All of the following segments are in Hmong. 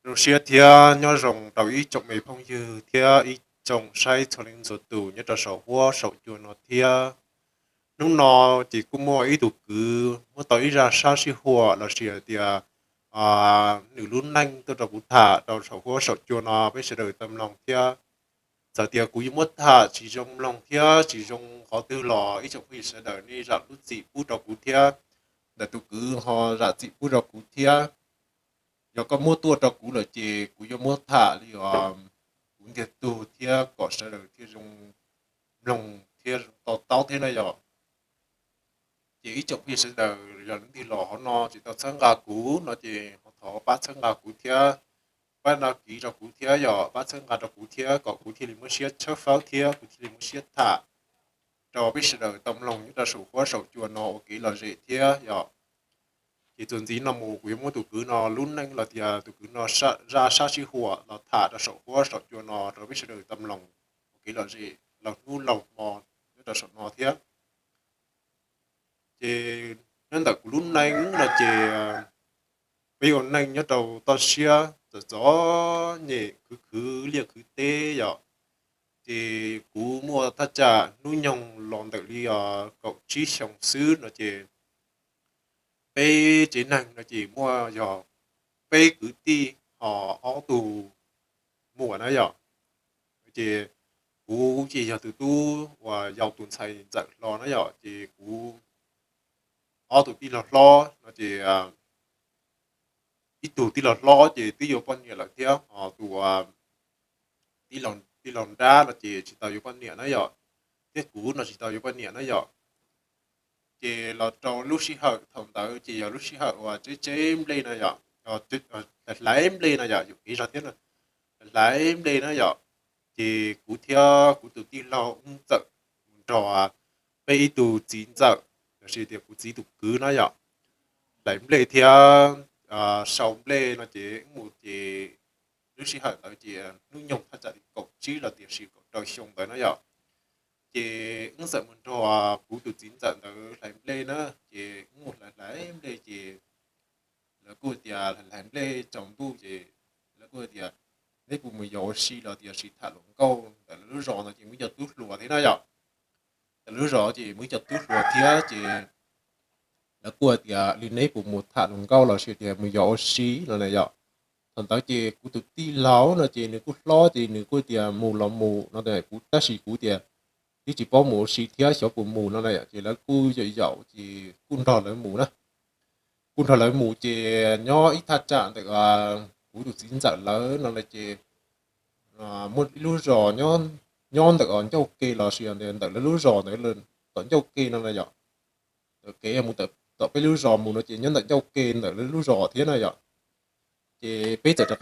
Zoo siab thiab nyob zoo rau ib tsoom me phooj ywg thiab ib tsoom saib txhua leej txhua tus nyob rau saum huab saum cua no thiab. Hnub no ces kuj muaj ib tug kwv muab tau ib zaj sab sij huam los sis hais tias nws lub neej tuaj rau kuv tham rau saum huab saum cua no peb sawv daws tau mloog thiab. Txawm tias kuv yuav muab tham tsis zoo mloog thiab tsis zoo qhov twg los ib tsoom phooj ywg sawv daws nej zam lub txim pub rau kuv thiab. Ntawm tus kwv ho zam txim pub rau kuv thiab. Yog koj muab tuaj rau kuv lawm ces kuv yuav muab tham li kuv ntiag tug thiab kom sawv daws thiaj zoo mloog thiab to taub thiab na yom. Ces ib tsoom phooj ywg sawv daws yog leej twg los hauv no tsis tau txhawb nqa kuv no ces ho thov pab txhawb nqa kuv thiab, pab đăng ký rau kuv thiab yom, pab txhawb nqa rau kuv thiab kom kuv thiaj li muaj siab tshawb fawb thiab kuv thiaj li muaj siab tham rau peb sawv daws tau mloog nyob rau saum huab saum cua no ua kev lom zem thiab yom. Ces txuas ntxiv no mus kuv yuav muab tus kwv no lub neej los tias tus kwv no zaj sab sij huam los tham rau saum huab saum cua no rau peb sawv daws tau mloog ua kev lom zem laug hnub laug hmo nyob rau saum no thiab. Ces nyob ntawm kuv lub neej no ces peb ua neej nyob rau toj siab txom txom nyem khwv khwv liaj khwv teb yom. Ces kuv muaj thaj tsam hnub nyoog los ntawm li kaum tsib xyoo xwb no ces peb tsev neeg no ces muaj yog peb kwv tij ho ob tug muam na yom. Ces kuv ces yog tus tub uas yau tus ntxhais ntxawm hlo na yom, ces kuv ob tug tij laug hlob no ces ib tug tij laug hlob ces twb yuav poj niam lawm thiab ho tus tij laug nrab no ces tsis tau yuav poj niam na yom, thiab kuv no tsis tau yuav poj niam na yom. Ces los rau lub sij hawm thaum ntawd ces yog lub sij hawm uas tseb tseb nplej no yom, hlais nplej no yom, yuam kev zog thiab, hlais nplej na yom. Ces kuv thiab kuv tus tij laug wb txawm mus nrog peb ib tug txiv ntxawm los sis tias kuv txiv tus kwv na yom, hlais nplej thiab sau nplej no ces wb mus ces lub sij hawm ntawd ces hnub nyoog thaj tsam li kaum tsib los tiam sis kaum rau xyoo ntawd na yom. Ces wb txawm mus nrog kuv tus txiv ntxawm ntawd hlais nplej na, ces wb mus hlais hlais nplej ces lawv kuj tias hlais nplej tsaus ntuj ces lawv kuj tias neb puas mus yos ua si los tias sis tham hluas nkauj ntawm lawv lub zos no ces muaj ib co tub hluas thiab na yom. Ntawm lub zos ces muaj ib co tub hluas thiab ces lawv kuj tias li neb puas mus tham hluas nkauj los sis tias mus yos ua si no na yom. Thaum ntawd ces kuv tus tij laug no ces nws kuj hlob ces nws kuj tias mus los mus no, kuv tab sis kuv tias twb tsis paub mus ua si thiab xyov puas mus no na yom, ces lawv kuj yaum yaum ces kuj nrog lawv mus na. Kuj nrog lawv mus ces nyob ib thaj tsam ntawm kuv tus txiv ntxawm lawv no na ces muaj ib lub zos nyob ntawm ncauj ke los sis ntawm lawv lub zos ntawd tom ncauj ke no na yom. Ntawm kev mus tom peb lub zos mus no ces nyob ntawm ncauj ke ntawm lawv lub zos thiab na yom. Ces peb txawm rov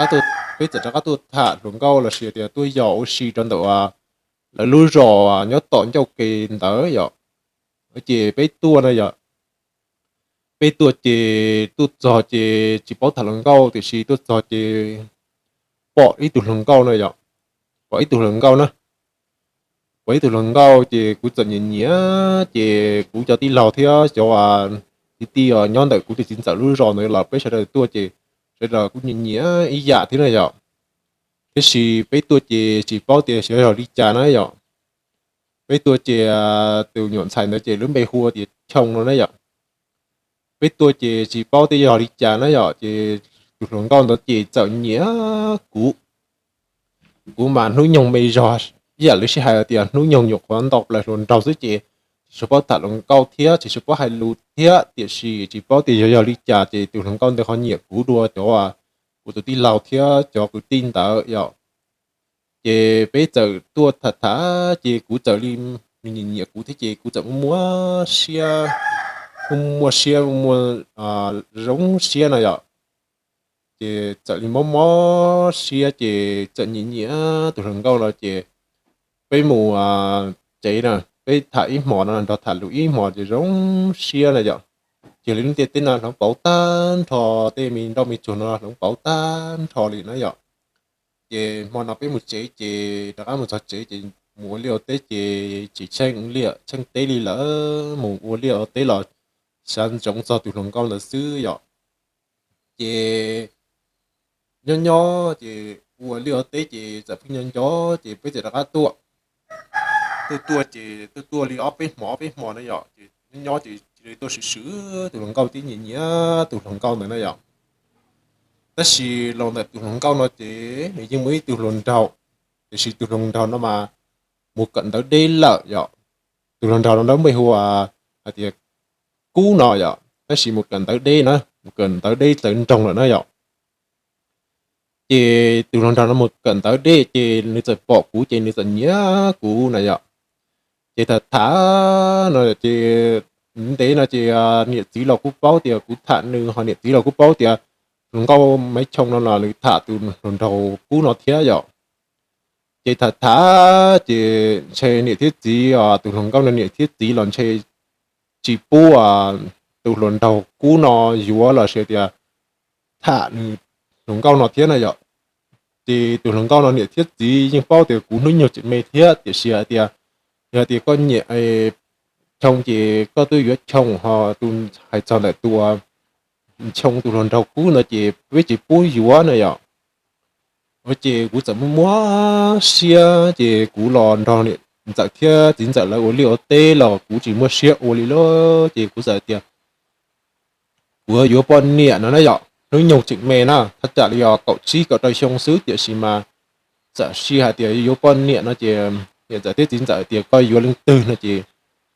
qab tuaj tham hluas nkauj los sis tias tuaj yos ua si rau ntawm lawv lub zos nyob tom ncauj ke ntawd yom. Ces peb tuaj na yom, peb tuaj ces tuaj txog ces tsis paub tham hluas nkauj tiam sis tuaj txog ces pom ib tug hluas nkauj na yom, pom ib tug hluas nkauj na, pom ib tug hluas nkauj ces kuv txawm nyiam nyiam ces kuv cov tij laug thiab cov kwv tij nyob ntawm kuv tus txiv ntxawm lub zos ntawd los peb sawv daws tuaj ces sawv daws kuj nyiam nyiam ib yam thiab na yom. Tiam sis peb tuaj ces tsis paub tias xyov yog li cas na yom. Peb tuaj ces tus nyuam ntxhais ntawd ces lub npe hu ua tias Choo no na yom. Peb tuaj ces tsis paub tias yog li cas na yom, ces tus hluas nkauj ntawd ces txawm nyiam kuv. Kuv mas hnub nyoog me zog, ib yam li sij hais tias hnub nyoog nyuam qhuav nto plaws hluas nraug xwb ces tsis tshua paub tham hluas nkauj thiab tsis tshua paub hais lus thiab, tiam sis tsis paub tias yog yog li cas ces tus hluas nkauj ntawd ho nyiam kuv dua cov, kuv tus tij laug thiab cov kwv tij ntawd yom. Ces peb txawm tuaj tham tham ces kuv txawm li nws nyiam nyiam kuv thiab ces kuv txawm muaj siab, muaj siab muaj zoo siab no yom. Ces txawm li mob mob siab ces txawm nyiam nyiam tus hluas nkauj no ces peb mus tsev na, peb tham ib hmos no nrog tham lus ib hmos ces zoo siab na yom. Ces li lub ntiaj teb no hloov pauv tag nrho, tej me nroj me tsuag no hloov pauv tag nrho li na yom. Ces hmo no peb mus tsev ces rov qab mus txog tsev ces mus ua liaj ua teb ces tsis tsheej liaj tsheej teb li lawm, mus ua liaj ua teb los xav ntsoov txog tus hluas nkauj ntawd xwb yom. Ces nyob nyob ces ua liaj ua teb ces txawm pheej nyob nyob ces peb txawm rov qab tuaj. Tuaj tuaj ces tuaj tuaj li ob peb hmo ob peb hmo na yom, ces nyob nyob ces cia li tuaj swm swm tus hluas nkauj thiab nyiam nyiam tus hluas nkauj ntawd na yom. Tab sis los ntawm tus hluas nkauj no ces nws yeej muaj ib tug hluas nraug, tiam sis tus hluas nraug no mas mus kawm ntawv deb lawm yom. Tus hluas nraug no lawv npe hu hais tias Kub no yom, tab sis mus kawm ntawv deb na, mus kawm ntawv deb txawv nroog lawm na yom. Ces tus hluas nraug no mus kawm ntawv deb ces nws txawm pom kuv ces nws txawm nyiam kuv na yom. Ces tham tham no ces ntev no ces niam txiv los kuj paub tias kuv tham nws, ho niam txiv los kuj paub tias hluas nkauj Maiv Choo no los nws tham tus hluas nraug Kub no thiab yom. Ces tham tham ces ntshe niam thiab txiv, tus hluas nkauj no niam thiab txiv los ntshe tsis pub tus hluas nraug Kub no yuav los sis tias tham nws hluas nkauj no thiab na yom. Ces tus hluas nkauj no niam thiab txiv yeej paub tias kuv hnub nyoog tseem me thiab, tiam sis hais tias, yog hais tias koj nyiam Choo ces koj twb yuav Choo, ho tus hais txog ntawm tus Choo tus hluas nraug Kub no ces peb tsis pub yuav na yom. Ces kuv txawm muaj muab siab ces kuv los nrog niam ntxawm thiab txiv ntxawm lawv ua liaj ua teb los kuv tsis muaj siab ua li lawm, ces kuv txawm tias kuv yuav poj niam no na yom. Hnub nyoog tseem me na, thaj tsam li yog kaum tsib kaum rau xyoo xwb, tiam sis mas txawm sis hais tias yuav poj niam no ces niam ntxawm thiab txiv ntxawm tias koj yuav leej twg no ces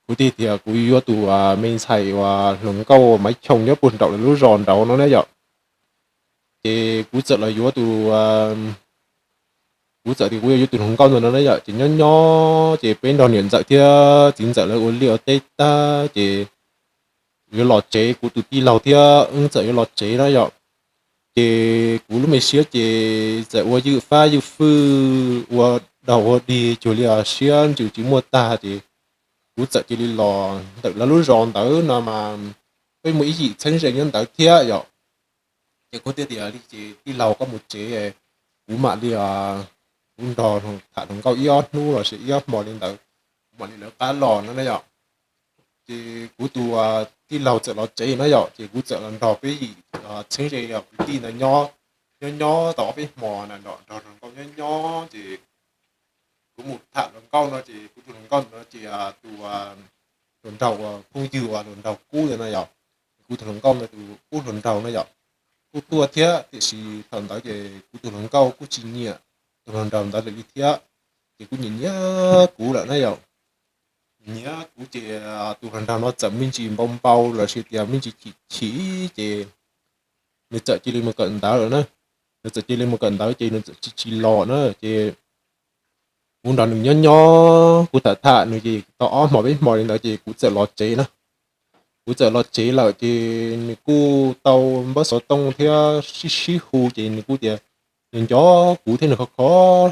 kuv thiaj tias kuv yuav tus me ntxhais uas hluas nkauj Maiv Choo nyob puag nraum lawv lub zos nraud no na yom. Ces kuv txawm los yuav tus, kuv txawm tias kuv yuav yuav tus hluas nkauj ntawd no na yom. Ces nyob nyob ces peb nrog niam ntxawm thiab txiv ntxawm lawv ua liaj ua teb tag ces yuav los tsev, kuv tus tij laug thiab wb txawm yuav los tsev na yom. Ces kuv lub me siab ces txawm ua ywj fab ywj fwj ua daug ua dig cuag li siab ntsws tsis muaj tag ces kuv txawm cia li los ntawm lawv lub zos ntawd no mas peb muaj ib yim txheeb ze nyob ntawd thiab yom. Ces kuv thiaj tias li ces tij laug koj mus tsev, kuv mam li, kuv nrog tham hluas nkauj ib ob hnub los sis ib ob hmo li ntawd, kuv mam li lawv qab los no na yom. Ces kuv tus tij laug txawm los tsev na yom, ces kuv txawm los nrog peb yim txheeb ze kwv tij ntawd nyob, nyob nyob tau ob peb hmo na, nrog hluas nkauj nyob nyob ces kuv mus tham hluas nkauj no ces kuv tus hluas nkauj no ces tus hluas nraug uas phooj ywg uas hluas nraug Kub ntawd na yom. Kuv tus hluas nkauj ntawd tus Kub hluas nraug na yom, kuj tuaj thiab, tiam sis thaum ntawd ces kuv tus hluas nkauj kuj tsis nyiam tus hluas nraug ntawd lawm li thiab. Ces kuj nyiam nyiam kuv lawm na yom. Nyiam kuv ces tus hluas nraug no txawm me ntsis npau npau los sis tias me ntsis chim chim ces nws txawm cia li mus kawm ntawv lawm na. Nws txawm cia li mus kawm ntawv ces nws txawm tsis tsis los na. Ces kuv nrog nws nyob nyob, kuv tham tham nws ces tau ob hmo peb hmo li ntawd ces kuv txawm los tsev na. Kuv txawm los tsev lawm ces nws kuj tau npawb xov tooj thiab sib sib hu ces nws kuj tias nws nco kuv thiab nws kho kho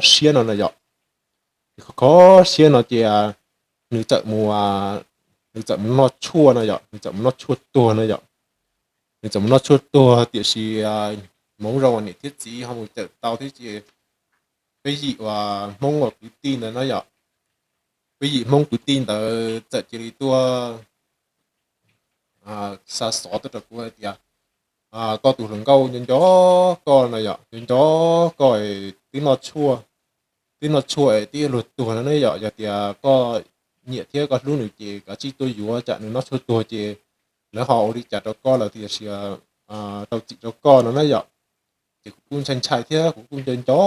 siab no na yom. Nws kho kho siab no ces nws txawm mus, nws txawm mus noj tshuaj no yom, nws txawm mus noj tshuaj tuag no yom. Nws txawm mus noj tshuaj tuag, tiam sis hmoov zoo niam thiab txiv ho mus cawm tau thiab ces peb yim uas Hmoob uas kwv tij ntawd na yom, peb yim Hmoob kwv tij ntawd txawm cia li tuaj xa xov tuaj rau kuv hais tias koj tus hluas nkauj nco nco koj no yom, nco nco koj, twb noj tshuaj, twb noj tshuaj es twb yuav luag tuag no ne yom. Yog tias koj nyiam thiab koj hlub nws ces kav tsij tuaj yuav, tsam nws noj tshuaj tuag ces lawv ho ua li cas rau koj lawm tiam sis rau txim rau koj no na yom. Ces kuv kuj ntshai ntshai thiab kuv kuj nco nco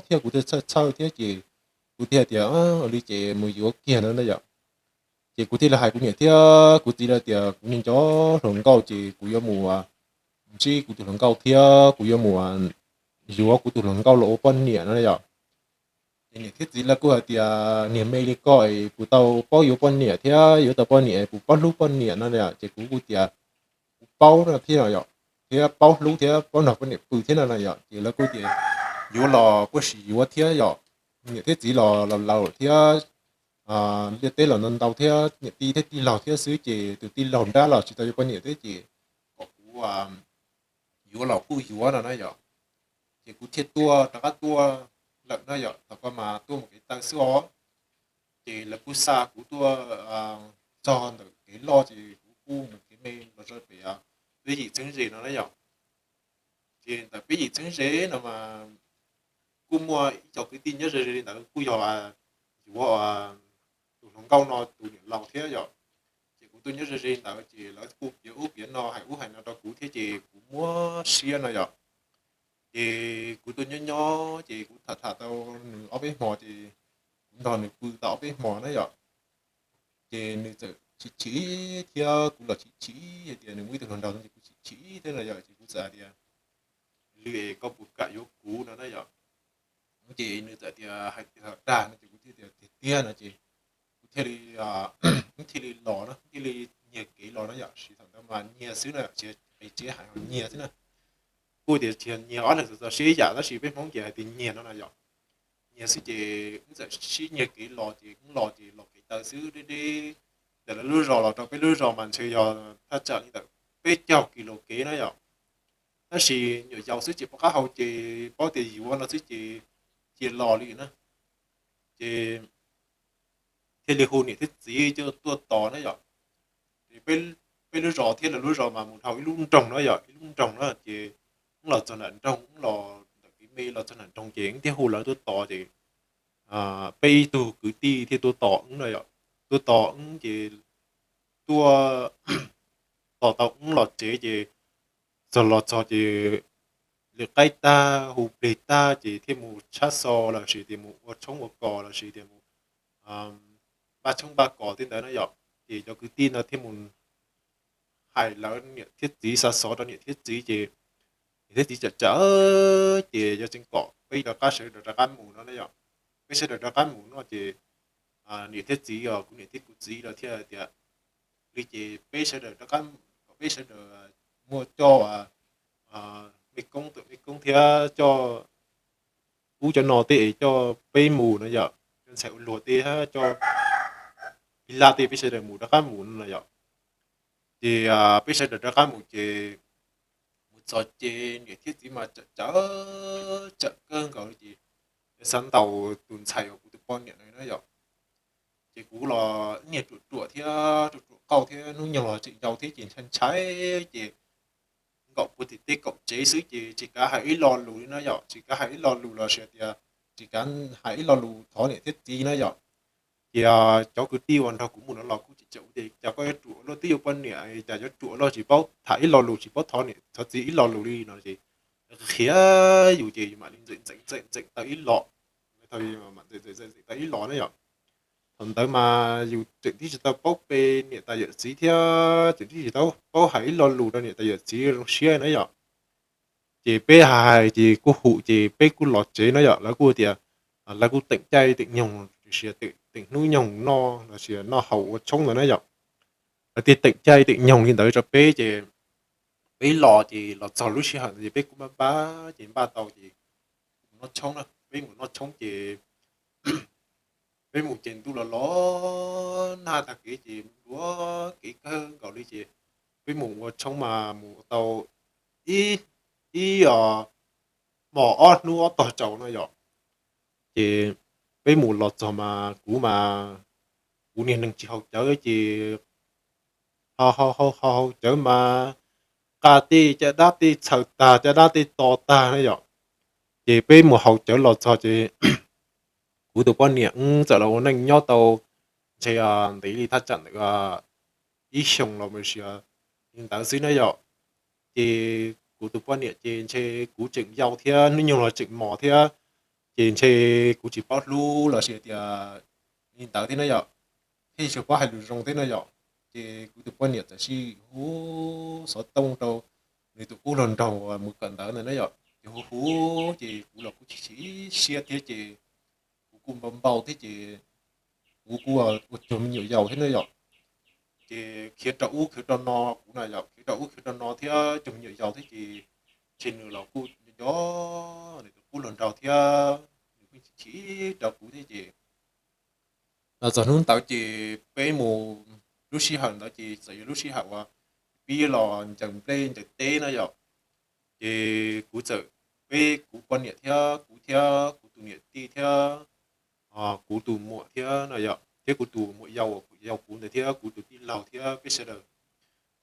thiab kuv thiaj txhawj txhawj thiab ces kuv thiaj tias ua li ces mus yuav kiag no na yom. Ces kuv thiaj li hais kuv niam thiab kuv txiv lawv tias kuv nco nco hluas nkauj ces kuv yuav mus ntsib kuv tus hluas nkauj thiab kuv yuav mus yuav kuv tus hluas nkauj los ua poj niam no yom. Ces niam thiab txiv lawv kuj hais tias niag me li koj es puas tau paub yuav poj niam thiab yuav tau poj niam puas paub hlub poj niam no yom. Ces kuv kuj tias kuv paub no thiab no yom, thiab paub hlub thiab paub nrog poj niam pw thiab no no yom. Ces lawv kuj tias yuav los puaj sim yuav thiab yom, niam thiab txiv los laus laus thiab liaj teb los ntau ntau thiab niam tij thiab tij laug thiab xwb ces tus tij laug nrab los tsis tau yuav poj niam thiab ces kom kuv yuav los kuj yuav no na yom. Ces kuv thiaj tuaj rov qab tuaj lawm na yom, thaum ko mas tuaj mus kev taw xwb os. Ces lawv kuj xa kuv tuaj txog ntawm kev loj ces kuv kuj mus kev me los rau pem peb yim txheeb ze no na yom. Ces ntawm peb yim txheeb ze no mas kuj muaj ib co kwv tij nyob ze ze li ntawd kuj yog yuav tus hluas nkauj no tus niam laus thiab yom. Ces kuv tuaj nyob ze ze ntawd ces lawv kuj piav ub piav no hais ub hais no rau kuv thiab ces kuv muab siab no yom. Ces kuv tuaj nyob nyob ces kuv tham tham tau nws ob peb hmo ces kuv nrog nws pw tau ob peb hmo na yom. Ces nws txawm chim chim thiab kuv los chim chim hais tias nws muaj ib tug hluas nraug no ces kuv chim chim thiab no yom, ces kuv txawm hais tias li es koj puas kam yuav kuv no na yom. Ces nws txawm tias hais tias dag no ces kuv thiaj tias tiag tiag no ces kuv thiaj li, thiaj li los no thiaj li nyiag kev los no yom, sis thaum ntawd mas nyiag xwb no, tsis hais hais nyiag xwb na. Kuj tias tsis nyiag ob leeg txawm txog siab yam tab sis peb Hmoob ces hais tias nyiag no no yom. Nyiag xwb ces wb txawm sib nyiag kev los ces wb los ces los kev taw xwb deb deb. Ntawm lawv lub zos los rau peb lub zos mas ntshe yog thaj tsam li ntawm peb caug kis lus kev na yom. Tab sis nyuam yaus xwb ces pom qab hau ces paub tias yuav no xwb ces cia los li na. Ces thiaj li hu niam thiab txiv coj tuaj tos na yom. Ces peb lub zos thiab lawv lub zos mas mus dhau ib lub nroog na yom, ib lub nroog na ces wb los txog nram nroog, wb los ntawm kev me los txog nram nroog ces wb thiaj hu lawv tuaj tos ces peb ib tug kwv tij thiaj tuaj tos wb na yom. Tuaj tos wb ces tuaj tos tau wb los tsev ces txog los txog ces lwm qaib tag hu plig tag ces thiaj mus tshab xo los sis tias mus ua tshoob ua kos los sis tias mus npaj tshoob npaj kos tej ntawd na yom. Ces cov kwv tij no thiaj mus hais lawv niam thiab txiv, xa xov rau niam thiab txiv ces niam thiab txiv tsam tsam ces yog tseem kom peb rov qab sawv daws rov qab mus no na yom. Peb sawv daws rov qab mus no ces niam thiab txiv os, kuv niam thiab kuv txiv los thiaj tias li ces peb sawv daws rov qab, kom peb sawv daws muaj coj mej koob, tus mej koob thiab coj ub cov no tej es coj peb mus no yom, coj ntxhais ua luag tej thiab coj ib laj tej peb sawv daws mus rov qab mus no yom. Ces peb sawv daws rov qab mus ces mus txog ces niam thiab txiv mas tsam tsam kawg nkaus li ces xav ntaus tus ntxhais uas kuv tus poj niam no na yom. Ces kuv los niag ruam ruam thiab ruam ruam qauj thiab hnub nyoog los tseem yau thiab ces ntshai ntshai ces nkaum puag tim tej kaum tsev xwb ces tsis kav hais ib lo lus li na yom, tsis kav hais ib lo lus los sis tias tsis kav hais ib lo lus thov niam thiab txiv na yom. Ces cov kwv tij uas nrog kuv mus no los kuj tsis tseem ua tias cas koj yuav ruam luaj twb yuav poj niam cas yuav ruam luaj tsis paub tham ib lo lus tsis paub thov niam thov txiv ib lo lus li no ces khiav yus ces mam li ntxeem ntxeem ntxeem ntxeem tau ib los, mam ntxeem ntxeem ntxeem tau ib los na yom. Thaum ntawd mas yus tseem tib tsis tau paub pe niam tais yawm txiv thiab tseem tib tsis tau paub hais ib lo lus rau niam tais yawm txiv zoo siab na yom. Ces peb hais ces kuj hum ces peb kuj los tsev na yom, lawv kuj tias lawv kuj teem caij teem nyoog, tiam sis teem hnub nyoog noj los sis noj haus ua tshoob ntawd na yom. Lawv tias teem caij teem nyoog li ntawd rau peb ces peb los ces los txog lub sij hawm ntawd ces peb kuj npaj npaj ces npaj tau ces noj tshoob na, peb mus noj tshoob ces peb mus ces ntuj los los nag tag kev ces dua kev kawg nkaus li ces peb mus ua tshoob mas mus tau ib, ib hmos ob hnub ob tog tsaus no yom. Ces peb mus los txog mas kuv mas kuv niag neeg tsis haus cawv ces haus haus haus haus cawv mas nqa tej caj dab tej txhaws tag, caj dab tej to tag na yom. Ces peb mus haus cawv los txog ces kuv tus poj niam wb txawm los ua neej nyob tau ntshe ntev li thaj tsam ntawm ib xyoos los sis li ntawd xwb na yom. Ces kuv tus poj niam ces ntshe kuv tseem yau thiab hnub nyoog los tseem mos thiab, ces ntshe kuv tsis paub hlub los sis tias li ntawd thiab na yom, thiab tsis paub hais lus zoo thiab na yom. Ces kuv tus poj niam txawm sim hu xov tooj rau nws tus qub hluas nraug uas mus kawm ntawv ntawd na yom, ces hu hu ces kuv los kuj chim chim siab thiab ces kuv kuj npau npau thiab ces kuv kuj ua cuag me nyuam yaus thiab na yom. Ces khiav rau ub khiav rau no, kuv na yom, khiav rau ub khiav rau no thiab cuag me nyuam yaus thiab ces ntshe nws los kuj nco nco nws tus qub hluas nraug thiab nws kuj chim chim rau kuv thiab ces los txog hnub ntawd ces peb mus, lub sij hawm ntawd ces txawm yog lub sij hawm uas pib los ncaws nplej ncaws teb na yom. Ces kuv txawm, peb kuv poj niam thiab kuv thiab kuv tus niam tij thiab kuv tus muam thiab no yom, thiab kuv tus muam yau uas yau kuv ntawd thiab kuv tus tij laug thiab peb sawv daws,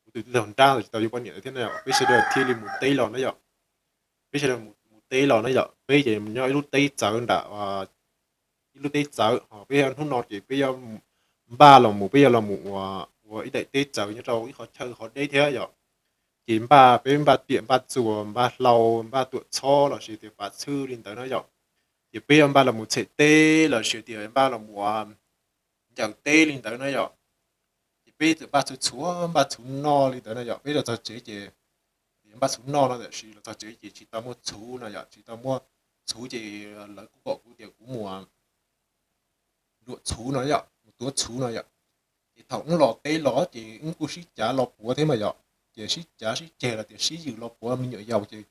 kuv tus tij laug nrab tsis tau yuav poj niam thiab no yom, peb sawv daws thiaj li mus teb los na yom. peb sawv daws mus teb los na yom, peb ces nyob ib lub teb txawv nram ib lub teb txawv, ho peb hnub no ces peb yuav npaj los mus, peb yuav los mus ua ib daim teb txawv nyob rau ib qhov chaw qhov deb thiab yom. Ces npaj, peb npaj tiam npaj txuas npaj hlau npaj tuam txhob los sis tias pav txhwb li ntawd na yom. Ces peb yuav npaj los mus txhem teb los sis tias npaj los mus ncaws teb li ntawd na yom. Ces peb txawm npaj txhua txhua npaj txhuv noj li ntawd na yom, peb los txog tsev ces npaj txhuv noj no tiam sis los txog tsev ces tsis tau muaj txhuv no yom, tsis tau muaj txhuv ces lawv kuj kom kuv tias kuv mus luam txhuv no yom, mus tuav txhuv no yom. Ces thaum wb los teb los ces wb kuj sib cav los puav thiab mas yom, ces sib cav sib ceg los tias sib yws los puav me nyuam yaus ces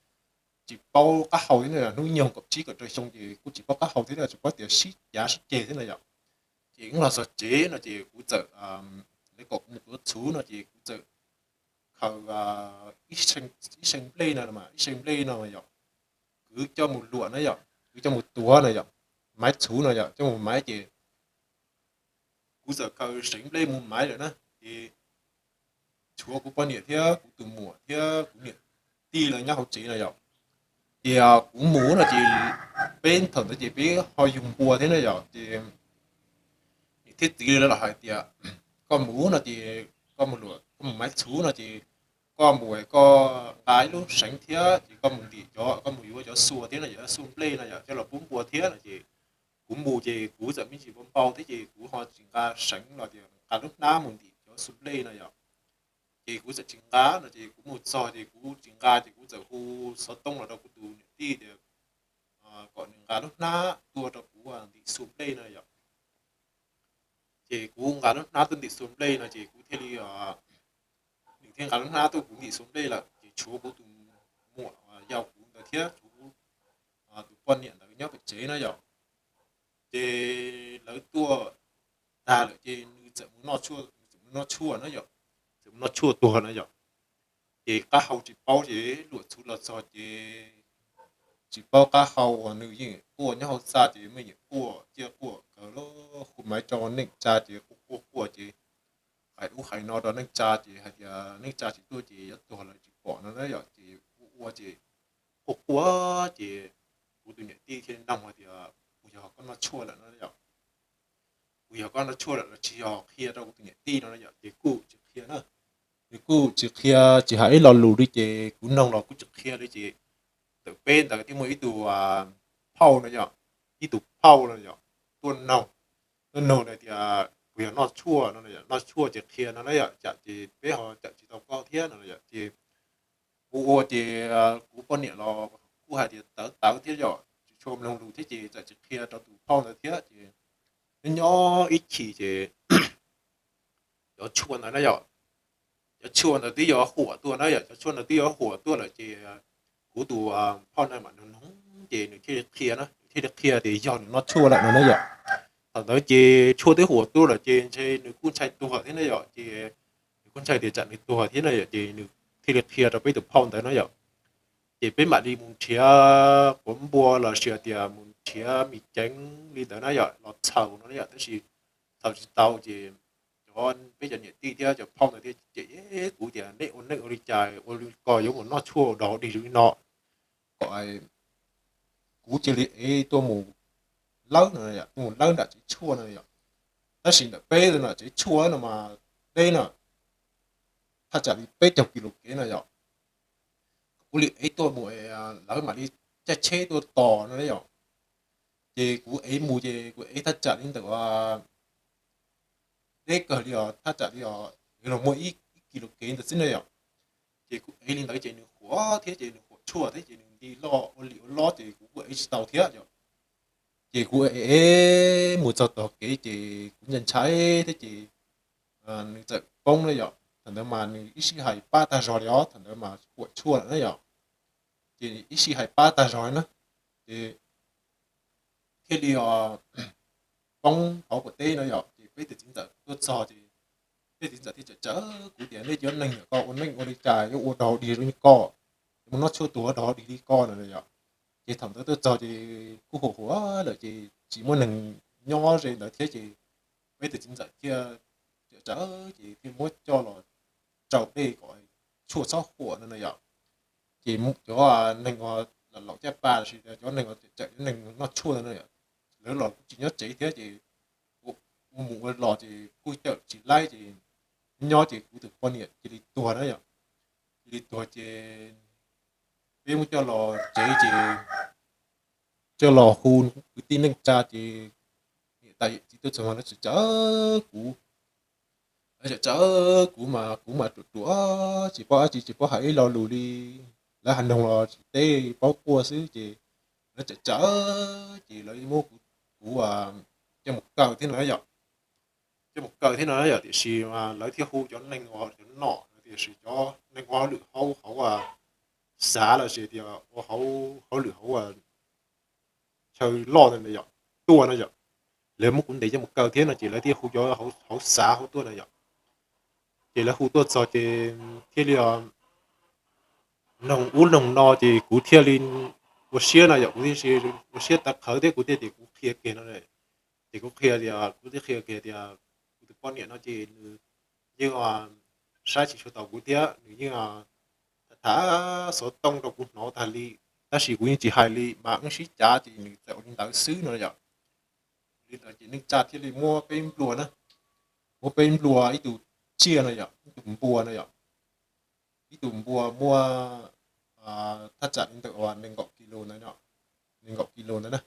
tsis paub qab hau thiab, hnub nyoog kaum tsib kaum rau xyoo ces kuj tsis paub qab hau thiab, tsis paub tias sib cav sib ceg thiab na yom. Ces wb los txog tsev no ces kuv txawm, lawv kom kuv mus tuav txhuv no ces kuv txawm khaws ib see nplej no, ib see nplej no yom, kwv coj mus luam na yom, kwv coj mus tuav na yom, maiv txhuv no yom, coj mus maiv ces kuv txawm khaws seev nplej mus maiv lawm na. Ces tshuav kuv poj niam thiab kuv tus muam thiab kuv niam tij lawv nyob hauv tsev no yom. Ces kuv mus no ces peb thaum ntawd ces peb ho yug npua thiab na yom, ces niam thiab txiv lawv los hais tias koj mus no ces koj mus luam, koj mus maiv txhuv no ces koj mus koj nqa ib lub seev thiab ces koj mus ntim cov, koj mus yuav cov xua thiab no yom, xua nplej no yom, coj los pub npua thiab no ces kuv mus ces kuv txawm me ntsis npau npau thiab ces kuv ho tsis nqa seev los tias nqa lub hnab mus ntim cov xua nplej no yom. Ces kuv txawm tsis nqa no ces kuv mus txog ces kuv tsis nqa ces kuv txawm hu xov tooj los rau kuv tus niam tij tias kom nws nqa lub hnab tuaj rau kuv ntim xua nplej no yom. Ces kuv nqa lub hnab tuaj ntim xua nplej no ces kuv thiaj li, nws thiaj nqa lub hnab tuaj kuv ntim xua nplej lawm ces tshuav kuv tus muam yau kuv ntawd thiab tshuav kuv tus poj niam ntawd nyob pem tsev na yom. Ces lawv tuaj tag lawm ces nws txawm mus noj tshuaj, nws txawm mus noj tshuaj na yom, txawm mus noj tshuaj tuag na yom. Ces qab hau tsis paub ces luam txhuv los txog ces tsis paub qab hau uas nws yeej quaj nyob hauv txaj ces me nyuam quaj ciaj quaj kawg lub hu maiv rau neej tsa ces quaj quaj quaj ces hais ub hais no rau neej tsa ces hais tias neej tsa tsis tuaj ces yuav tuag lawv tsis pom no na yom. Ces ua ua ces quaj quaj ces kuv tus niam tij thiaj noog hais tias puas yog koj noj tshuaj lawm no yom, puas yog koj noj tshuaj lawm los tsis yog qhia rau kuv tus niam tij no yom. Ces kuj tsis qhia na, nws kuj tsis qhia, tsis hais ib lo lus li ces kuv noog los kuj tsis qhia li ces ntawm peb ntawd thiaj muaj ib tug phauj no yom, ib tug phauj no yom, tuaj noog, tuaj noog hais tias puas yog noj tshuaj no, noj tshuaj ces qhia no na yom, tsam ces peb ho tsam tsis tau koj thiab no yom. Ces ua ua ces kuv poj niam los kuj hais tias tawv tawv thiab yom, tsis tshua mloog lus thiab ces txawm tsis qhia rau tus phauj ntawd thiab ces nyob nyob ib chim ces cov tshuaj ntawd na yom, cov tshuaj ntawd twb yuav huam tuaj na yom, cov tshuaj ntawd twb yuav huam tuaj lawm ces kuv tus phauj na mam noog noog ces nws thiaj li qhia na, nws thiaj li qhia tias yog nws noj tshuaj lawm no na yom. Thaum ntawd ces tshuaj twb huam tuaj lawm ces ntshe nws kuj ntshai tuag thiab na yom, ces nws kuj ntshai tias tsam nws tuag thiab na yom, ces nws thiaj li qhia rau peb tus phauj ntawd na yom. Ces peb mam li mus nrhiav quav npua los sis tias mus nrhiav mis ceev li ntawd na yom, los txhaws no na yom, tab sis txhaws tsis tau ces cov, peb cov niam tij thiab cov phauj ntawd thiaj cem kuv tias nej ua neej ua li cas ua li ko yuav mus noj tshuaj dog dig li no, kom kuv cia li ev tuaj mus lawb no, tuaj mus lawb nram tsev tshuaj no yom. Tab sis ntawm peb no tsev tshuaj no mas deb no, thaj tsam li peb caug kis lus kev no yom. Kuv li ev tuaj mus, lawv mam li caij tsheb tuaj tos no yom. Ces kuv ev mus ces kuv ev thaj tsam li ntawm deb kawg li os, thaj tsam li os, los muaj ib kis lus kev ntawd xwb na yom. Ces kuv ev li ntawd ces nws huam thiab ces nws huam tshuaj thiab ces nws nti loj ua li ua lob ces kuv kuj ev tsis tau thiab yom. Ces kuv ev mus txog tom kev ces kuv ntshai ntshai thiab ces nws txawm poob na yom. Thaum ntawd mas nws ib sij hais pab tag zog li os, thaum ntawd mas huam tshuaj lawm na yom. Ces ib sij hais pab tag zog na, ces thiaj li poob hauv pas teb no yom. Ces peb tus txiv ntxawm tuaj txog ces peb txiv ntxawm thiaj tsawv tsawv kuv tias nej cov neeg ko ua neej ua li cas yuav ua dog dig li ko, yuav mus noj tshuaj tuag dog dig li ko no yom. Ces thaum ntawd tuaj txog ces kuj huam huam lawm ces tsis muaj neeg nyob ze ntawd thiab ces peb tus txiv ntxawm thiaj tsawv tsawv ces thiaj muab coj los rau dej kom tshuaj txhob huam no na yom. Ces cov neeg uas tom laum caj pas los sis cov neeg uas cawm cov neeg noj tshuaj ntawd no yom, lawv los kuj tsis nyob tsev thiab ces ua mus ua los ces kuj cawm tsis laib ces nyob ces kuv tus poj niam cia li tuag na yom. Cia li tuag ces peb muab coj los tsev ces coj los hu kwv tij neej tsa ces niam tais yawm txiv tuaj txog mas lawv txawm caw kuv, lawv txawm caw kuv mas kuv mas ruam ruam tsis paub dab tsi tsis paub hais ib lo lus li, lawv hais noog los tsis teb paub quaj xwb ces lawv txawm caw ces lawv muab kuv, kuv coj mus kaw thiab no yom. Coj mus kaw thiab no yom, tiam sis mas lawv thiaj hu cov neeg uas cov nom tiam sis cov neeg ua hauj lwm hauv hauv xav los sis tias ua hauj lwm hauv chaw loj ntawd yom, tuaj no yom. Lawv muab kuv ntes coj mus kaw thiab no ces lawv thiaj hu cov hauv xav hauv tuaj no yom. Ces lawv hu tuaj txog ces thiaj li noog ub noog no ces kuv thiaj li ua siab no yom, kuv thiaj ua siab tawv qhawv thiab kuv thiaj tias kuv qhia kiag no. Ces kuv qhia tias, kuv thiaj qhia kiag tias kuv tus poj niam no ces nws yeej saib tsis tshua tau kuv thiab nws yeej tham xov tooj rau kuv hnov tag li, tab sis kuv yeej tsis hais li mas wb sib cav ces nws txawm ua li ntawd xwb no yom. Li ntawd ces neej tsa thiaj li muab peb nplua na, muab peb nplua ib tug tsiaj no yom, ib tug npua no yom, ib tug npua muaj thaj tsam li ntawm nees nkaum kis lus ntawd, nees nkaum kis lus ntawd na,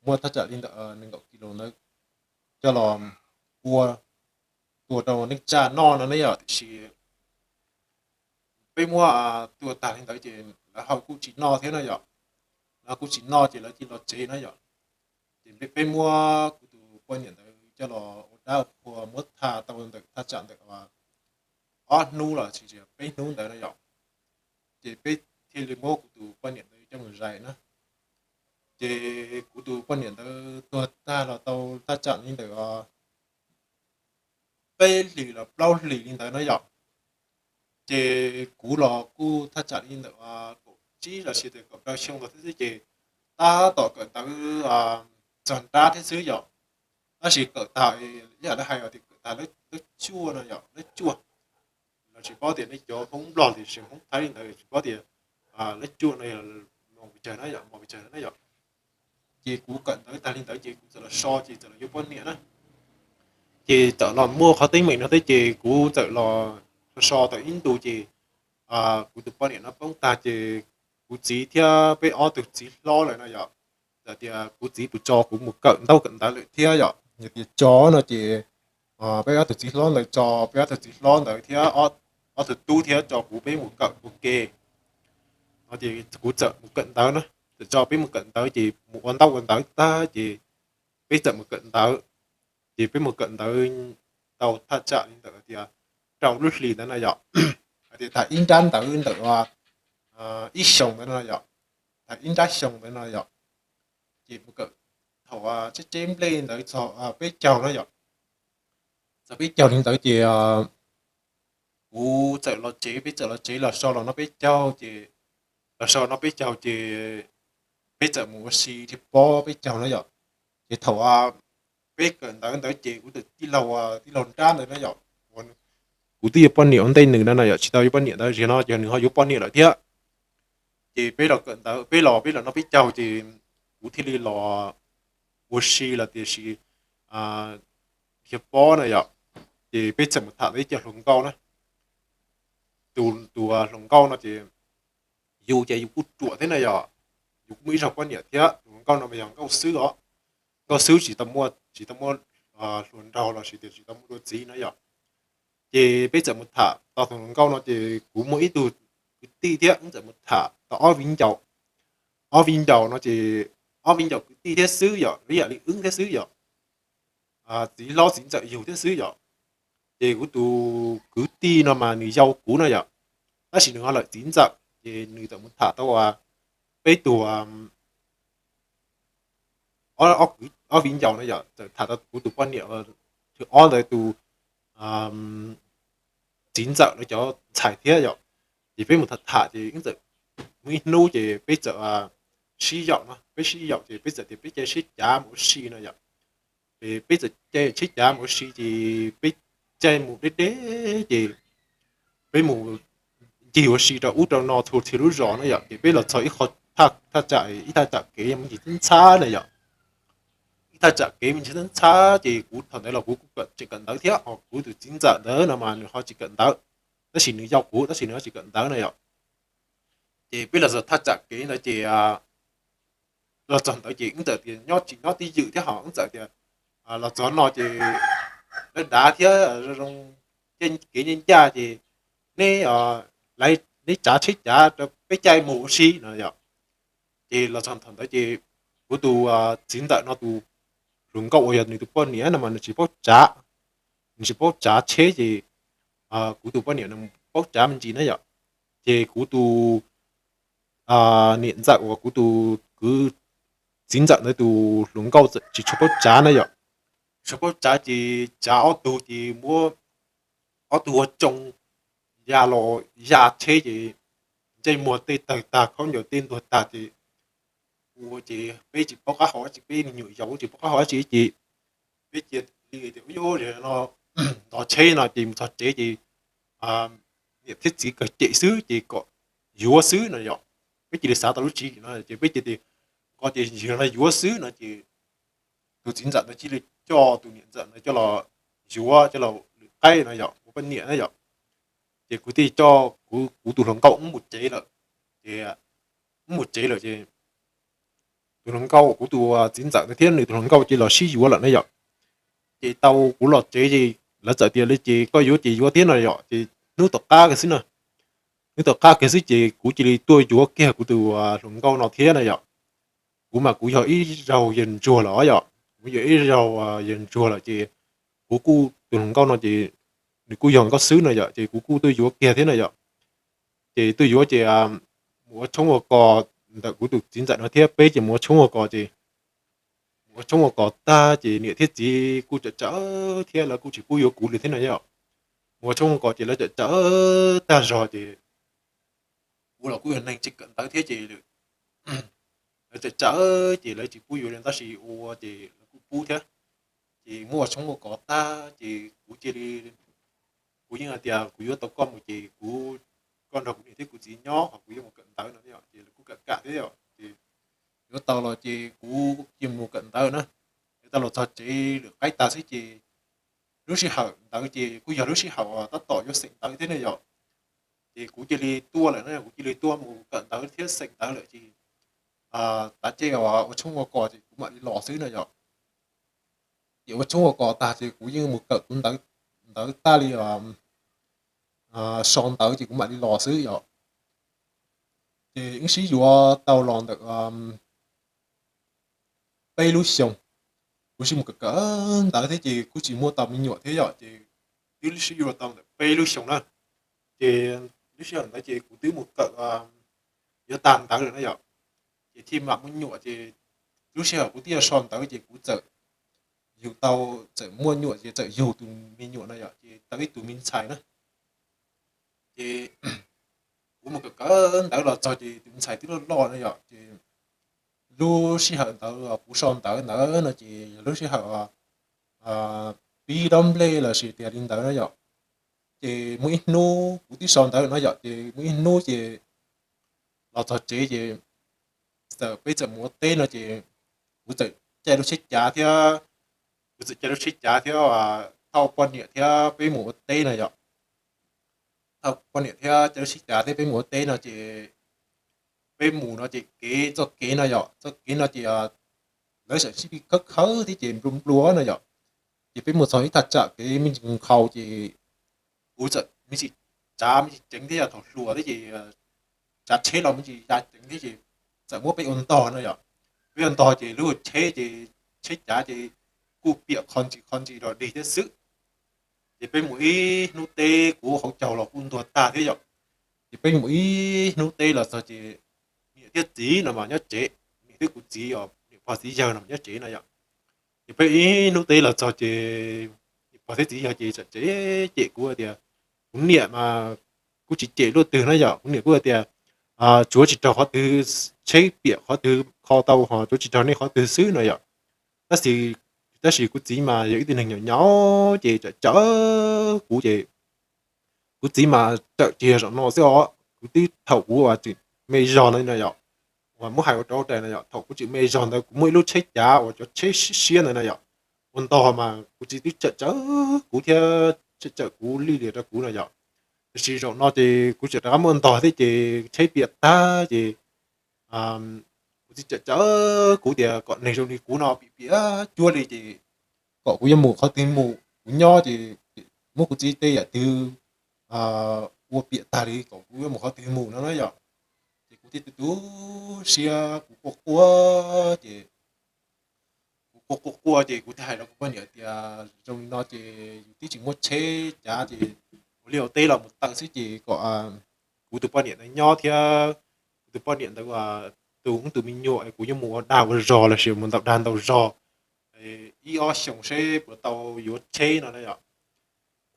muaj thaj tsam li ntawm nees nkaum kis lus ntawd coj los ua tua rau neej tsa noj no ne yom, tiam sis peb muab tua tag li ntawd ces lawv ho kuj tsis noj thiab na yom. Lawv kuj tsis noj ces lawv cia los tsev na yom. Ces peb muab kuv tus poj niam ntawd coj los ua dab ua qhua muab tha tau ntawm thaj tsam ntawm ob hnub los sis peb hnub ntawd na yom. Ces peb thiaj li muab kuv tus poj niam ntawd coj mus zais na. Ces kuv tus poj niam ntawd tuag tag los tau thaj tsam li ntawm peb hlis los plaub hlis li ntawd na yom. Ces kuv los kuj thaj tsam li ntawm kaum tsib los sis tias kaum rau xyoo los thiab xwb ces tab tom kawm ntawv txog nrab thiab xwb yom. Tab sis kawm tag, ib yam li hais tias kawm tag lab cuaj no yom, lab cuaj. Los tsis paub tias nej cov Hmoob Nplog tiam sis Hmoob Thaib li ntawd tsis paub tias lab cuaj no yog mos pes tsawg na yom, mos pes tsawg na yom. Ces kuv kawm ntawv tag li ntawd ces kuv txawm los so ces txawm los yuav poj niam na. Ces txawm los muaj qhov teeb meem no thiab ces kuv txawm los so so tau ib ntu ces kuv tus poj niam no poob tag ces kuv txiv thiab peb ob tug txiv hlob lawm no yom, txawm tias kuv txiv puas tso kuv mus kawm ntaub kawm ntawv lawm thiab yom. Yog tias tso no ces peb ob tug txiv hlob ntawd tso, peb ob tug txiv hlob ntawd thiab ob tug tub thiab tso kuv peb mus kawm ua ke no ces kuv txawm mus kawm ntawv na. Txawm tso peb mus kawm ntawv ces mus ua ntaub ua ntawv tag ces peb txawm mus kawm ntawv. Ces peb mus kawm ntawv tau thaj tsam li ntawm tias rau lub hlis ntawd no yom, hais tias tham ib nrab ntawv ntawm ib xyoos ntawd no yom, tham ib nrab xyoo ntawd no yom. Ces mus kawm thaum tseb tseb nplej ntawd txog peb caug no yom. Txog peb caug li ntawd ces kuv txawm los tsev, peb txawm los tsev los so los noj peb caug ces, los so noj peb caug ces peb txawm mus ua si dhia pob peb caug na yom. Ces thaum peb kawm ntawv ntawd ces kuv tus tij laug, tij laug nrab ntawd na yom, kuv twb yuav poj niam ua ntej nws no na yom, tsis tau yuav poj niam ntawd, zaum no ces nws ho yuav poj niam lawm thiab. Ces peb los kawm ntawv, peb los peb los noj peb caug ces kuv thiaj li los ua si los tiam sis dhia pob na yom. Ces peb txawm mus tham tau ib co hluas nkauj na. Tus, tus hluas nkauj no ces yus ces yus kuj ruam thiab na yom, yus kuj muaj ib zaug poj niam thiab. Tus hluas nkauj no mas yog nkauj xwb os, nkauj xwb tsis tau muaj, tsis tau muaj hluas nraug los sis tias tsis tau muaj dua txiv na yom. Ces peb txawm mus tham tau tus hluas nkauj no ces kuv muaj ib tug kwv tij thiab wb txawm mus tham tau ob viv ncaus. Ob viv ncaus no ces ob viv ncaus kwv tij thiab xwb yom, ib yam li wb thiab xwb yom. Txiv hlob txiv ntxawm yug thiab xwb yom. Ces kuv tus kwv tij no mas nws yau kuv no yom, tab sis nws ho lawm txiv ntxawm ces nws txawm mus tham tau peb tus ob viv ncaus no yom, txawm tham tau kuv tus poj niam thwv ob ntawd tus txiv ntxawm lawv cov ntxhais thiab yom. Ces peb mus tham tham ces wb txawm muaj ib hnub ces peb txawm sib yaum no, peb sib yaum ces peb txawm tias peb caij siab cav mus ua si no yom. Ces peb txawm caij siab cav mus ua si ces peb caij mus deb deb ces peb mus ncig ua si rau ub rau no txhua txhia lub zos na yom. Ces peb los txog ib qho thaj tsam, ib thaj tsam kev me ntsis ntxhab na yom. Ib thaj tsam kev me ntsis ntxhab ces kuv thaum ntawd los kuv kuj tseem kawm ntawv thiab, ho kuv tus txiv ntxawm ntawd no mas nws ho tsis kawm ntawv, tab sis nws yau kuv tab sis nws ho tsis kawm ntawv na yom. Ces peb los txog thaj tsam kev ntawd ces los txog ntawd ces wb txawm tias nyob tsis nyob twj ywm thiab, ho wb txawm tias los txog no ces dav dav thiab zoo, kev ncaj ncaj ces neb, neb tsav tsheb cav rau peb caij mus ua si no yom. Ces los txog thaum ntawd ces kuv tus txiv ntxawm no tus hluas nkauj uas yog nws tus poj niam no mas nws tsis paub tsav, nws tsis paub tsav tsheb ces kuv tus poj niam nws paub tsav me ntsis na yom. Ces kuv tus niam ntxawm uas kuv tus kwv, txiv ntxawm ntawd tus hluas nkauj tsis tshua paub tsav na yom. Tsis tshua paub tsav ces tsav ob tug ces muab ob tug ua tsoo ya los ya tsheb ces ntsej muag tej tawg tag, khaub ncaws tej ntuag tag ces ua ces peb tsis paub qab hau dab tsi, peb me nyuam yaus tsis paub qab hau dab tsi ces peb cia li tias ua yuav no ntov tsheb no ces mus txog tsev ces niam thiab txiv kawg cem xwb ces kom yuav xwb no yom. Peb cia li xav tau lub tswv yim no ces peb cia li nqo tias yog no yuav xwb no ces tus txiv ntxawm ntawd cia li coj tus niam ntxawm ntawd coj los yuav coj los lwm qaib no yom, ua poj niam na yom. Ces kuv thiaj coj kuv tus hluas nkauj wb mus tsev lawm. Ces wb mus tsev lawm ces tus hluas nkauj, kuv tus txiv ntxawm ntawd thiab nws tus hluas nkauj ces los sib yuav lawm na yom. Ces tau kuv los tsev ces lawv txawm tias li ces koj yuav ces yuav thiab no yom. Ces hnub tom qab kiag xwb na, hnub tom qab kiag xwb ces kuv cia li tuaj yuav kiag kuv tus hluas nkauj no thiab na yom. Kuv mas kuv yog ib zaug yawg ntsuag lawm yom, kuv yog ib zaug yawg ntsuag lawm ces kuv kuj tus hluas nkauj no ces nws kuj yog nkauj xwb no yom, ces kuv kuj tuaj yuav kiag thiab na yom. Ces tuaj yuav ces mus ua tshoob ua kos ntawm kuv tus txiv ntxawm no thiab peb ces mus ua tshoob ua kos ces mus ua tshoob ua kos tag ces niam thiab txiv kuj tsam tsawv thiab lawv kuj tsis pub yuav kuv li thiab na yom. Mus ua tshoob ua kos ces lawv tsam tsawv tag zog ces kuv los kuj yog neeg tsis kawm ntawv thiab ces lawv tsam tsawv ces lawv tsis pub yuav li tab sis ua ces lawv kuj pub thiab. Ces muab ua tshoob ua kos tag ces kuv cia li, kuv yeej hais tias kuv yuav tau koj mus ces kuv, koj nrog kuv niam thiab kuv txiv nyob ho kuv yuav mus kawm ntawv no ces lawv kuj kam kam thiab yom. Ces yuav tau los ces kuv cia mus kawm ntawv na. Yuav tau los txog tsev lwm qaib tag xwb ces lub sij hawm ntawd ces kuj yog lub sij hawm tab tom yuav xeem ntawv thiab ne yom. Ces kuv cia li tuaj lawm na, kuv cia li tuaj mus kawm ntawv thiab xeem ntawv lawm ces tav caij ua tshoob ua kos ces kuv mam li los xwb no yom. Ces ua tshoob ua kos tag ces kuv yeej mus kawm tus ntawv, ntawv tag li so ntawv ces kuv mam li los xwb yom. Ces wb sib yuav tau los ntawm peb lub xyoo, kuv sib mus kawm kawm ntawv thiab ces kuj tsis muaj tau me nyuam thiab yom, ces twb sib yuav tau ntawm peb lub xyoo na. Ces lub sij hawm ntawd ces kuv twb mus kawm yuav tag ntawv lawm na yom, ces thiaj mam muaj nyuam ces lub sij hawm kuv twb yuav so ntawv ces kuv txawm yug tau, txawm muaj nyuam ces txawm yug tus me nyuam na yom, ces tau ib tug me ntxhais na. Ces kuv mus kawm kawm ntawv los txog ces tus me ntxhais twb loj loj na yom, ces lub sij hawm ntawd kuv so ntawv ntawd no ces yog lub sij hawm pib dob nplej los sis tias li ntawd na yom. Ces muaj ib hnub kuv twb so ntawv no yom, ces muaj ib hnub ces los txog tsev ces txawm peb txawm mus ua teb no ces kuv txawm caij lub tsheb cav thiab, kuv txawm caij lub tsheb cav thiab thauj poj niam thiab peb mus ua teb no yom. Thauj poj niam thiab caij lub tsheb cav thiab peb mus ua teb no ces peb mus no ces kev txoj kev no yom, txoj kev no ces lawv txawm sib pib khawb khawb thiab ces nplua nplua no yom. Ces peb mus txog ib thaj tsam kev me ntsis nkhaus ces kuv txawm me ntsis tsav me ntsis ceev thiab yog thaum hluas thiab ces tsav tsheb los me ntsis ya ceev thiab ces txawm muab peb ua ntog no yom. Peb ua ntog ces lub tsheb ces tsheb cav ces kuj piam qho ntsis qho ntsis los dig thiab xwb. Ces peb mus ib hnub teb kuv hauv caug los kuj ntuag tag thiab yom. Ces peb mus ib hnub teb los txog ces niam thiab txiv no mas nyob tsev, niam thiab kuv txiv os, niam pog txiv yawg no mas nyob tsev no yom. Ces peb ib hnub teb los txog ces niam pog thiab txiv yawg ces txawm cem kuv tias, kuv niam mas kuj tsis cem luaj twg na yom, kuv niam kuj tias tsuav tsis raug qhov twg, tsheb piam qhov twg kho tau ho tsuav tsis raug nej qhov twg xwb no yom. Tab sis, tab sis kuv txiv mas yog ib tug neeg nyaum nyaum ces txawm cem kuv ces kuv txiv mas txawm tsis yog zaum no xwb os, kuv twb thaum kuv tseem me zog no no yom, uas muab hais ua rau rais no yom, thaum kuv tseem me zog ntawd kuv muaj ib lub tsheb cav uas cov tsheb siab siab ntawd na yom, ua ntog mas kuv txiv twb tsawm tsawm kuv thiab tsawm tsawm kuv li lias rau kuv no yom. Tiam sis zaum no ces kuv tseem rov qab muaj ntog thiab ces tsheb piam tag ces kuv txiv tsawm tsawm kuv tias kom neeg zoo li kuv no piam piam cuab li ces kom kuv yuav mus qhov twg mus, kuv nyob ces muab kuv txiv tej yam twg ua piam tag li kom kuv yuav mus qhov twg mus no na yom. Ces kuv thiaj tu tu siab kuv quaj quaj ces kuv quaj quaj quaj ces kuv thiaj hais rau kuv poj niam tias zoo li no ces yus twb tsis muaj tsheb cav ces ua liaj ua teb los mus taw xwb ces kom kuv tus poj niam ntawd nyob thiab kuv tus poj niam ntawd tus ub tus me nyuam es kuv yuav mus ua dag ua zog los sis mus ntaus dag ntaus zog ib ob xyoos seb puas tau yuav tsheb no na yom.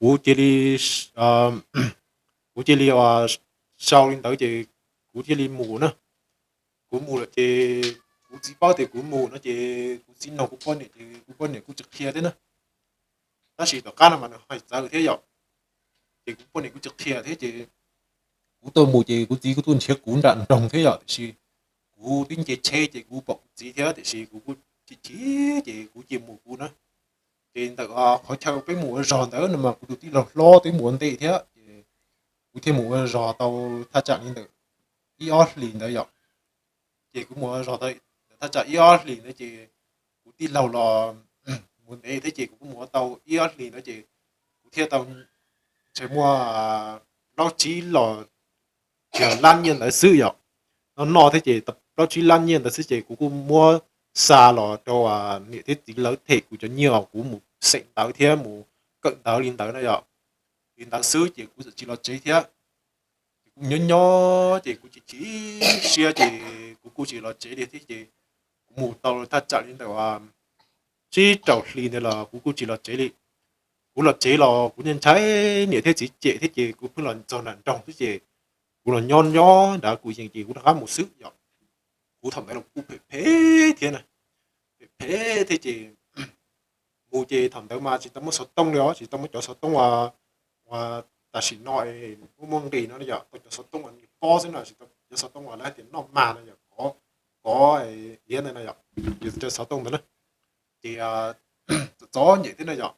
Kuv cia li, kuv cia li sau li ntawd ces kuv cia li mus na. Kuv mus lawm ces kuv txiv paub tias kuv mus no ces kuv txiv nug kuv poj niam ces kuv poj niam kuj tsis qhia thiab na. Tab sis tom qab no mas nws hais txawv thiab yom, ces kuv poj niam kuj tsis qhia thiab ces kuv tuaj mus ces kuv txiv kuj tuaj nrhiav kuv nram nroog thiab yom, tiam sis kuv twb nce tsheb ces kuv pom kuv txiv thiab tiam sis kuv kuj chim chim ces kuv cia mus kuv na. Ces ntawm qhov chaw peb mus ua zog ntawd no mas kuv tus tij laug hlob twb mus ua ntej thiab ces kuv thiaj mus ua zog tau thaj tsam li ntawm ib ob hlis ntawd yom. Ces kuv mus ua zog tau thaj tsam ib ob hlis ntawd ces kuv tij laug los mus ntev thiab ces kuv kuj mus ua tau ib ob hlis ntawd ces kuv thiaj tau ntshe muaj plaub tsib los yog lab nyiaj ntawd xwb yom. Noj noj thiab ces plaub tsib lab nyiaj ntawd xwb ces kuv kuj muab xa los rau niam thiab txiv lawv them kuv cov nyiaj uas kuv mus xeem ntawv thiab mus kawm ntawv li ntawd na yom. Li ntawd xwb ces kuv txawm tsis los tsev thiab. Ces kuv nyob nyob ces kuv chim chim siab ces kuv kuj tsis los tsev li thiab ces kuv mus tau thaj tsam li ntawm tsib rau hlis ntawd los kuv kuj tsis los tsev li. Kuv los tsev los kuv ntshai niam thiab txiv cem thiab ces kuv pheej los txog nram nroog xwb ces kuv los nyob nyob nrad kuv yees ces kuv rov qab mus xwb yom. Kuv thaum ntawd los kuj phem phem thiab na, phem phem thiab ces mus ces thaum ntawd mas tsis tau muaj xov tooj li os, tsis tau muaj cov xov tooj uas tam sim no muaj muaj nqis no yom, tau cov xov tooj uas nws pob xwb no, tsis tau cov xov tooj uas lawv hais tias noj mag no yom, kov, kov iab ntawd no yom, cov xov tooj ntawd na. Ces txom txom nyem thiab no yom.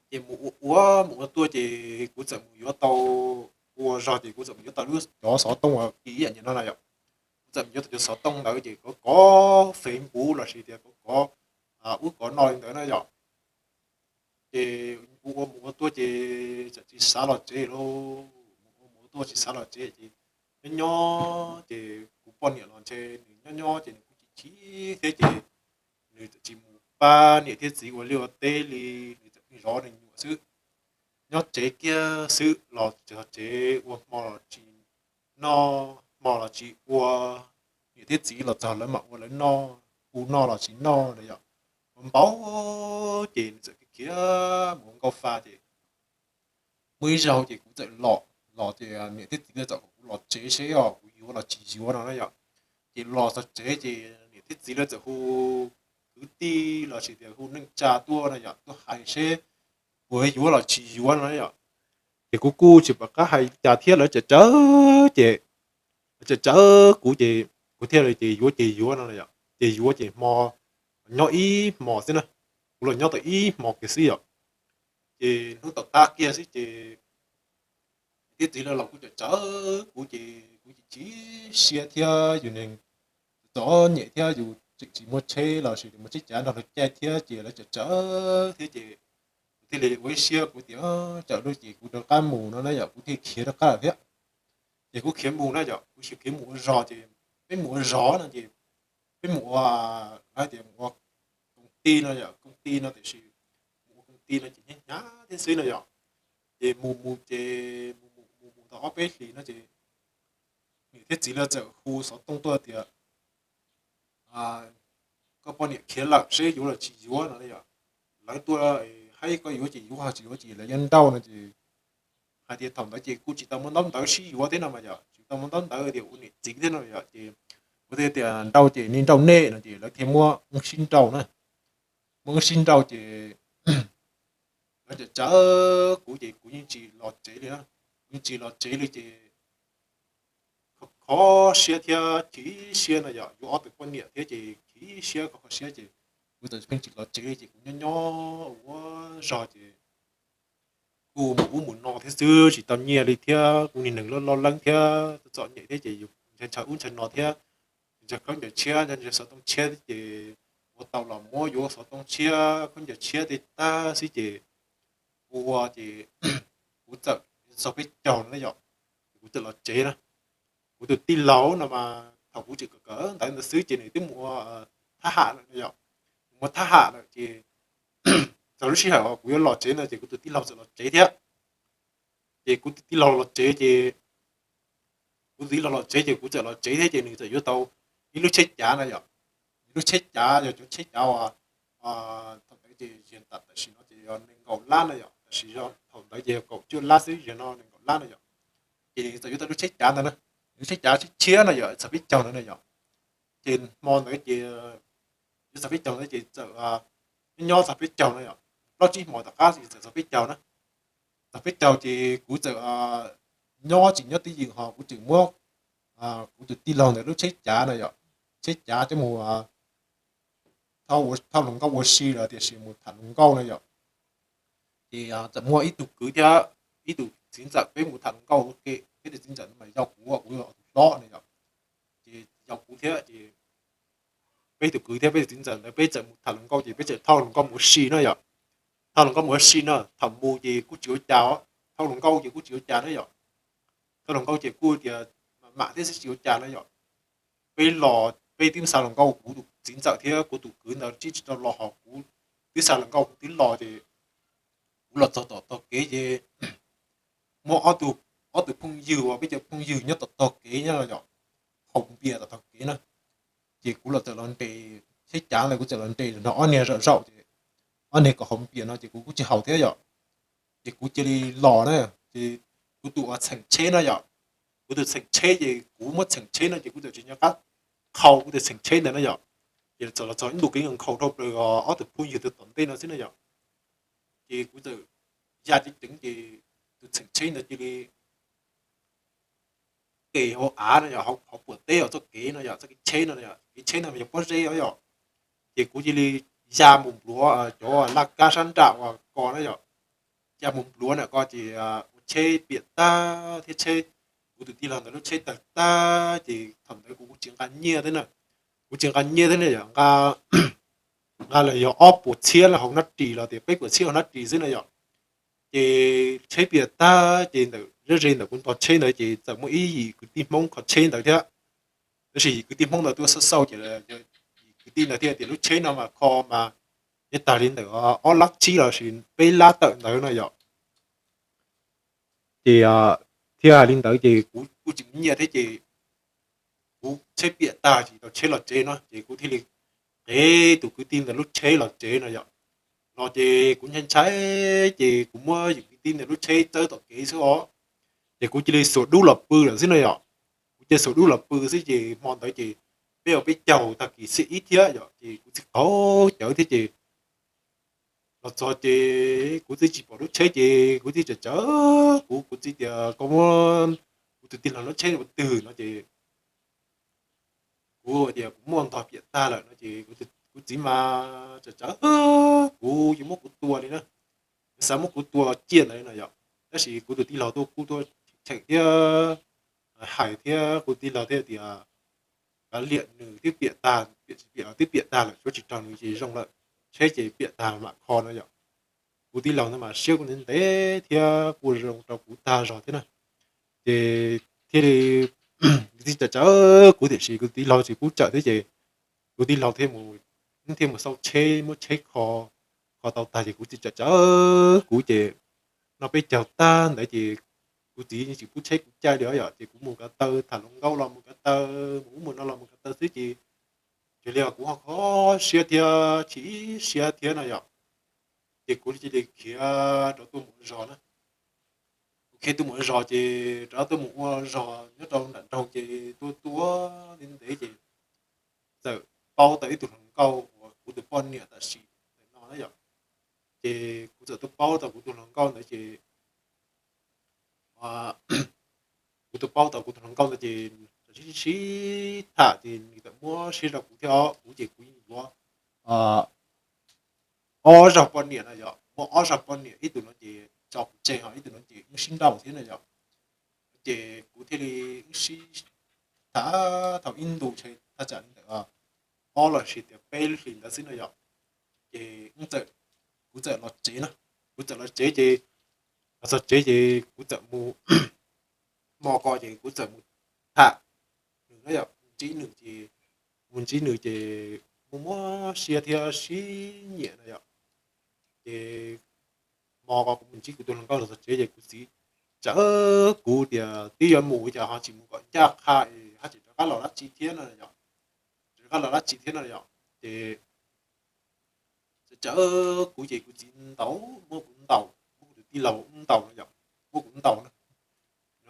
Ces mus ua ua mus ua tuaj ces kuv txawm mus yuav tau, ua zog ces kuv txawm mus yuav tau lub cov xov tooj uas kim ib yam no na yom. Kuv txawm mus yuav tau cov xov tooj ntawd ces kov kov Facebook los sis tias kov kov ub kov no li ntawd na yom. Ces ua ua mus ua tuaj ces txawm tsis xav los tsev lauj, mus ua mus ua tuaj tsis xav los tsev ces nyob nyob ces kuv poj niam los ntshe nws nyob nyob ces nws kuj chim chim thiab ces nws txawm tsis mus pab niam thiab txiv ua liaj ua teb li, nws txawm zov nws nyuam xwb. Nyob tsev kiag xwb los tsev ua hmo los tsis noj, hmo los tsis ua, niam thiab txiv los txog lawv mam ua lawv noj, kuv noj los tsis noj na yom. Ua npaum ces nws txawm khiav mus ua nkauj fa ces muaj ib zaug ces kuv txawm los, los ces niam thiab txiv txawm kom kuv los tsev seb os kuv yuav los tsis yuav no na yom. Ces los txog tsev ces niam thiab txiv lawv txawm hu kwv tij los sis tias hu neej tsa tuaj no yom, tuaj hais seb puas yuav los tsis yuav no na yom. Ces kuv kuj tsis pom qab hais li cas thiab, lawv tsawv tsawv ces, lawv tsawv tsawv kuv ces kuv thiaj li ces yuav ces yuav no yom, ces yuav ces hmo, nyob ib hmos xwb na, kuv los nyob tau ib hmos kiag xwb yom. Ces hnub tom qab kiag xwb ces niam thiab txiv lawv los kuj tsawv tsawv kuv ces kuv chim chim siab thiab yus neeg txom nyem thiab yus tseem tsis muaj tsheb los sis muaj tsheb cav nrog luag caij thiab ces lawv tsawv tsawv thiab ces kuv thiaj li ua ib siab kuv tias tsawm lawm ces kuv rov qab mus no na yom, kuv thiaj khiav rov qab lawm thiab. Ces kuv khiav mus na yom, kuv khiav mus ua zog ces peb mus ua zog no ces peb mus ua, lawv hais tias mus ua koom ti no yom, koom ti no tiam sis mus ua koom ti no ces hnyav hnyav thiab xwb no yom. Ces mus mus ces mus mus mus mus tau ob peb hlis no ces niam thiab txiv lawv txawm hu xov tooj tuaj tias koj poj niam khiav lawm seb yuav los tsis yuav no yom. Lawv tuaj hais koj yuav ces yuav, ho tsis yuav ces lawv yuav nrauj no ces hais tias thaum ntawd ces kuj tsis tau muaj ntaub ntawv sib yuav thiab no mas yom, tsis tau muaj ntaub ntawv tias ua niam txiv thiab no yom, ces kuv thiaj tias nrauj ces nej nrauj nej no ces lawv thiaj muab wb sib nrauj na. Muab wb sib nrauj ces lawv tsawv tsawv kuv ces kuv yeej tsis los tsev li na, kuv yeej tsis los tsev li ces kho kho siab thiab chim siab no yom, yuav ob tug poj niam thiab ces chim siab kho kho siab ces kuv txawm pheej tsis los tsev ces kuv nyob nyob ua zog ces kuj mus ub mus no thiab xwb tsis tau nyiaj li thiab kuv niag neeg loj loj leeb thiab txom nyem thiab ces yus ntshaw ub ntshaw no thiab, ntshaw khaub ncaws tshiab ntshaw xov tooj tshiab ces ua tau los muab yuav xov tooj tshiab khaub ncaws tshiab tej tag xwb ces ua ces kuv txawm txog peb caug no na yom, kuv txawm los tsev na. Kuv tus tij laug no mas thaum kuv tseem kawm kawm ntawv ntawd xwb ces nws twb mus ua thab ham lawm no yom, mus ua thab ham lawm ces txog lub sij hawm uas kuv yuav los tsev no ces kuv tus tij laug txawm los tsev thiab. Ces kuv tus tij laug los tsev ces kuv tus tij laug los tsev ces kuv txawm los tsev thiab ces nws txawm yuav tau ib lub tsheb cav no yom, ib lub tsheb cav yog cov tsheb cav uas thaum ntawd ces yog tam sim no ces yog nees nkaum lab no yom, tam sim thaum ntawd ces yog kaum cuaj lab xwb, yog no nees nkaum lab no yom. Ces nws txawm yuav tau lub tsheb cav ntawd na, lub tsheb cav tshiab tshiab no yom, txog peb caug ntawd na yom. Ces hmo ntawd ces yuav txog peb caug ntawd ces txawm nyob txog peb caug no yom, plaub tsib hmo tom qab txawm txog peb caug na. Txog peb caug ces kuv txawm nyob tsis nyob twj ywm ho kuv tseem muab kuv tus tij laug ntawd lub tsheb cav no yom, tsheb cav coj mus thauj hluas nkauj ua si los tiam sis mus tham hluas nkauj no yom. Ces txawm muaj ib tug kwv thiab ib tug txiv ntxawm peb mus tham hluas nkauj ua ke, peb tus txiv ntxawm no mas yau kuv, kuv yog tus hlob no yom. Ces yau kuv thiab ces peb tus kwv thiab peb tus txiv ntxawm ntawd peb txawm mus tham hluas nkauj ces peb txawm thauj hluas nkauj mus ua si no yom. Thauj hluas nkauj mus ua si no, thaum mus ces kuj tsis ua cas, thauj hluas nkauj ces kuj tsis ua cas na yom. Thauj hluas nkauj ces kuj tias mam thiab xwb tsis ua cas na yom. Peb los peb twb xa hluas nkauj, kuv tus txiv ntxawm thiab kuv tus kwv ntawd tsis tsis tau los ho kuv twb xa hluas nkauj kuv twb los ces kuv los txog tom tog kev ces muaj ob tug phooj ywg uas peb cov phooj ywg nyob tom tog kev nyob los yom, haus npias tom tog kev na. Ces kuv los txawm los nres tsheb cav ntawd, kuv txawm los nres no ob niag zaum zaum ces ob niag kom haus npias no ces kuv kuj tsis haus thiab yom. Ces kuv cia li los na, ces kuv tus uas txheem tsheb no yom, kuv tus txheem tsheb ces kuv muab txheem tsheb no ces kuv txawm tsis nco qab qhau kuv tus txheem tsheb ntawd na yom. Ces txawm los txog ib ntu kev nkhaus dhau plaws ob tug phooj ywg tom ntej no xwb na yom. Ces kuv txawm ya ceev ceev ces tus txheem tsheb ntawd cia li ke hauv av no yom, hauv puas teb os, txoj kev no yom, txoj kev tsheb no, kev tsheb no mas yog pob zeb os yom. Ces kuv cia li ya mus npluav cov laj kab sab nraj uas ko na yom, ya mus npluav na ko ces ua tsheb piam tag thiab tsheb, kuv tus tij laug ntawd lub tsheb tawg tag ces thaum ntawd kuv kuv tsis nqa nyiaj thiab na, kuv tsis nqa nyiaj thiab na yom, nqa nqa los yog ob puas txhiab hauv nab ris los tias peb puas txhiab hauv nab ris xwb na yom. Ces tsheb piam tag ces ntawm zej ze ntawm kuv ntog tsheb ntawd ces txawm muaj ib yim kwv tij Hmoob kho tsheb ntawd thiab. Tab sis yim kwv tij Hmoob ntawd tuaj xauj xauj ces yim kwv tij ntawd thiaj tias lub tsheb no mas kho mas yeej tag li ntawm ob lab tsib los sis peb lab tawm ntawd no yom. Ces thiaj hais li ntawd ces kuv kuj tsis muaj nyiaj thiab ces kuv tsheb piam tag tsis tau tsheb los tsev no ces kuv thiaj li qev tus kwv tij ntawd lub tsheb los tsev no yom. Los ces kuv ntshai ntshai ces kuv muab yim kwv tij ntawd lub tsheb txawb tom kev xwb os. Ces kuv cia li xuas dub los pw lawm xwb no yom. Kuv cia li xuas dub los pw xwb ces hmo ntawd ces peb ua peb caug tag kis xiab ib thiab yom, ces kuv txiv qaug cawv thiab ces los txog ces kuv txiv tsis pom lub tsheb ces kuv txiv tseem tsawv kuv, kuv txiv tias koj muab kuv tus tij laug lub tsheb ua twg no ces kuv tias kuv muab ntog piam tag lawm no ces kuv txiv mas tseem tsawv kuv yuav muab kuv tua li na, xav muab kuv tua ciaj ntawd no yom. Tab sis kuv tus tij laug tuaj kuj tuaj cheem thiab hais thiab kuv tij laug thiaj tias kav liam nws twb piam tag, piam tsis piam twb piam tag lawm, suav tsis raug nws ces zoo lawm, tsheb ces piam tag mam kho no yom. Kuv tij laug ntawd mas siab kuj ntev ntev thiab kuj zoo rau kuv tag zog thiab na. Ces thiaj li txiv tseem tsawv kuv tiam sis kuv tij laug tsis pub tsawm thiab ces kuv tij laug thiaj mus, thiaj mus xauj tsheb muab tsheb kho, kho tau tag ces kuv txiv tseem tsawv kuv ces no peb caug tag ntawd ces kuv txiv tsis pub tsheb kuv caij li yom, ces kuv mus ko taw tham hluas nkauj los mus ko taw, mus ub mus no los mus ko taw xwb ces, ces li kuv ho kho siab thiab chim siab thiab no yom. Ces kuv cia li khiav rov tuaj mus ua zog na. Kuv khiav tuaj mus ua zog ces rov tuaj mus ua zog nyob rau nram nroog ces tuaj tuaj ntev ntev ces txawm paub tau ib tug hluas nkauj uas kuv tus poj niam tam sim ntawm no na yom. Ces kuv txawm tuaj paub tau kuv tus hluas nkauj ntawd ces kuv tuaj paub tau kuv tus hluas nkauj ntawd ces sib sib tham ces nws txawm muab siab rau kuv thiab os. Kuv ces kuv yeej yuav ob zaug poj niam no yom, muaj ob zaug poj niam, ib tug no ces tso kuv tseg, ho ib tug no ces wb sib nrauj thiab no yom. Ces kuv thiaj li wb sib tham thaum ib ntus ntshe thaj tsam li ntawm ob los sis tias peb lub hlis ntawd xwb no yom. Ces kuv txawm los tsev no, kuv txawm los tsev ces, los txog tsev ces kuv txawm mus, hmo ko ces kuv txawm mus tham nws no yom, ntsib nws ces, mus ntsib nws ces muaj muab siab thiab sib nyiam no yom. Ces hmo ko kuv mus ntsib kuv tus hluas nkauj los txog tsev ces kuv txiv tsawv kuv tias twb yuav mus cas ho tsis mus kom ncaj qha es ho tsis rov qab los dab tsi thiab no yom, rov qab los dab tsi thiab no yom. Ces tsawv kuv ces kuv txiv ntaus, muab kuv ntaus, muab kuv tus tij laug ntaus no yom, muab kuv ntaus na.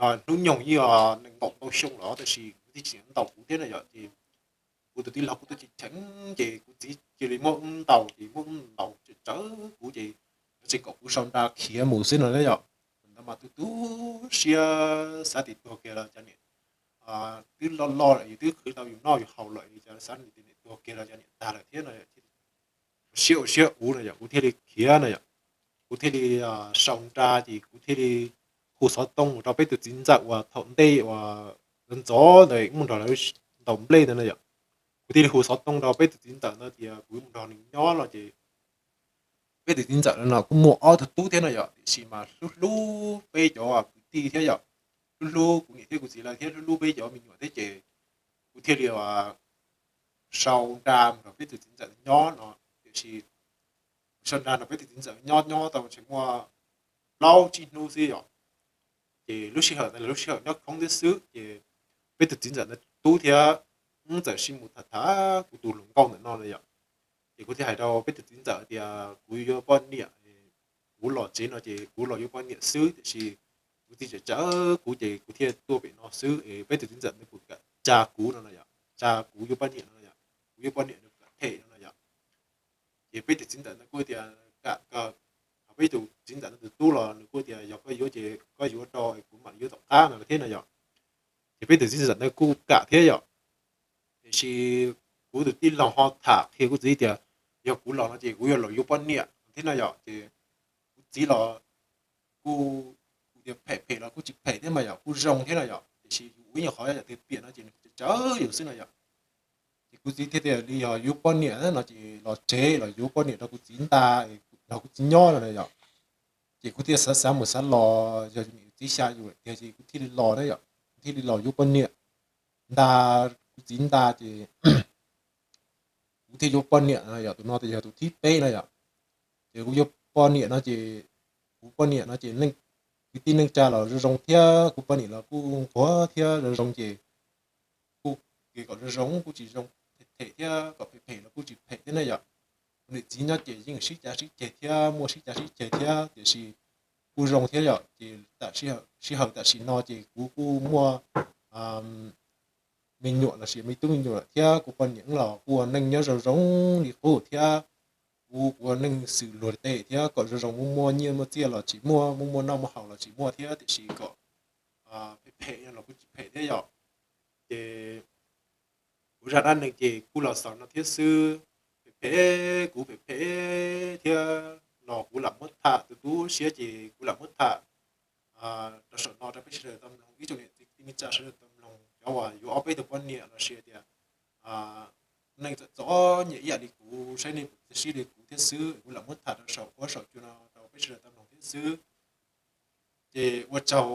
Hnub nyoog yeej nees nkaum ntau xyoo lawm tab sis kuv txiv tsis ntaus kuv thiab no yom. Ces kuv tus tij laug kuj tuaj cheem cheem ces kuv txiv cia li muab ntaus, ces muab ntaus tsawv kuv ces tsis kom kuv sau nra khiav mus xwb no yom. Ntawd mas tu tu siab xav tias tuag kiag los cov niam twb loj loj lawm, yus twb khwv tau yus noj yus haus lawm, xav tias niam tuag kiag los cov niam tag lawm thiab no, siab ua siab uv no yom, kuv thiaj li khiav no yom. Kuv thiaj li sau nra ces kuv thiaj li hu xov tooj rau peb tus txiv ntxawm uas thaum ntej uas ntxov ntawd mus nrog lawv ntaus nplej ntawd no yom. Kuv thiaj li hu xov tooj rau peb tus txiv ntxawm ntawd tias kuv mus nrog nws nyob no ces peb tus txiv ntxawm no kuj muaj ob tug tub thiab no yom, tiam sis mas hlub hlub peb cov kwv tij thiab yom, hlub hlub kuv niam thiab kuv txiv lawv thiab hlub hlub peb cov me nyuam thiab ces kuv thiaj li sau nra mus nrog peb tus txiv ntxawm nyob no. Tiam sis sau nra nrog peb tus txiv ntxawm nyob nyob tau tseem muaj plaub tsib hnub xwb yom, ces lub sij hawm ntawd lub sij hawm nyob khoob thiab xwb ces peb tus txiv ntxawm ntawd tub thiab wb txawm sib mus tham tham kuv tus hluas nkauj ntawm no no yom. Ces kuv thiaj hais rau peb tus txiv ntxawm tias kuv yuav poj niam, kuv los tsev no ces kuv los yuav poj niam xwb, tiam sis kuv txiv tseem tsawv kuv ces kuv thiaj tuaj pem no xwb es peb tus txiv ntxawm nws puas kam tsa kuv no no yom, tsa kuv yuav poj niam no no yom, kuv yuav poj niam nws kam them no no yom. Ces peb tus txiv ntxawm ntawd kuj tias kam kawg, ho peb tus txiv ntxawm ntawd tus tub los nws kuj tias yog koj yuav ces koj yuav rau kuv mam yuav tom qab no thiab no yom. Ces peb tus txiv ntxawm ntawd kuj kam thiab yom. Tiam sis kuv tus tij laug ho tham qhia kuv txiv tias yog kuv los no ces kuv yuav los yuav poj niam thiab no yom. Ces kuv txiv los kuj, kuv tias phem phem los kuj tsis phem thiab mas yom, kuj zoo thiab no yom, tiam sis yus ua ib nyuag qhov yam twg piam no ces nws tsawv yus xwb no yom. Ces kuv txiv thiaj tias li yog yuav poj niam no ces los tsev los yuav poj niam rau kuv txiv nta, nrog kuv txiv nyob no na yom. Ces kuv thiaj xav xav mus xav los yog niam txiv xya yus lawm tiag ces kuv thiaj li los na yom, kuv thiaj li los yuav poj niam. Nta, kuv txiv nta ces kuv thiaj yuav poj niam no yom, tus no yog tus thib peb no yom. Ces kuv yuav poj niam no ces, kuv poj niam no ces kwv tij neej tsa los zoo zoo thiab, kuv poj niam los kuj nquag thiab zoo zoo ces kuj, kom zoo zoo kuj tsis zoo, phem phem thiab kom phem phem los kuj tsis phem thiab na yom. Kuv niam txiv nyob ces yeej sib cav sib ceg thiab muaj sib cav sib ceg thiab tiam sis kuj zoo thiab yom. Ces tam sij hawm tam sim no ces kuv kuj muaj me nyuam los sis me tub me nyuam lawm thiab kuv poj niam los kuj ua neej nyob zoo zoo li qub thiab. Kuv, kuv ua neej xws luag tes thiab kom zoo zoo, muaj muaj nyiaj muaj txiaj los tsis muaj, muaj muaj noj muaj haus los tsis muaj thiab tiam sis kom phem phem los kuj tsis phem thiab yom. Ces kuv zaj dab neeg ces kuj los xaus no thiab xwb. Phem phem, kuv phem phem thiab los kuv lam muab tham, tu tu siab ces kuv lam muab tham rau saum no rau peb sawv daws tau mloog, ib tsoom niam txiv kwv tij neej tsa sawv daws tau mloog, cov uas yuav ob peb tug poj niam los sis tias neej txom txom nyem ib yam li kuv, saib nej puas txawj sib li kuv thiab xwb. Kuv lam muab tham rau saum huab saum cua no rau peb sawv daws tau mloog thiab xwb. Ces ua tsaug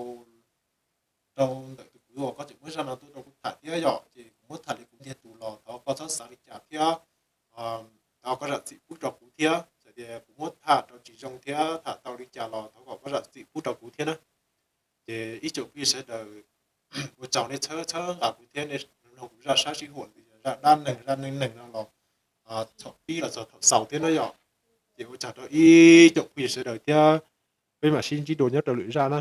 rau ntawm tus kwv uas koj tseem muab zaj no tuaj rau kuv tham thiab yom. Ces kuv muab tham li kuv ntiag tug los thov koj txhob xav li cas thiab thov koj zam txim pub rau kuv thiab. Txawm tias kuv muab tham rau tsis zoo thiab tham tau li cas los thov kom koj zam txim pub rau kuv thiab na. Ces ib tsoom phooj ywg sawv daws, ua tsaug nej txhawb txhawb nqa kuv thiab nej mloog kuv zaj sab sib huam, zaj dab neeg zaj neej neeg no los thaum pib los txog thaum xaus thiab na yom. Ces ua tsaug rau ib tsoom phooj ywg sawv daws thiab peb mam sib ntsib dua nyob rau lwm zaj na.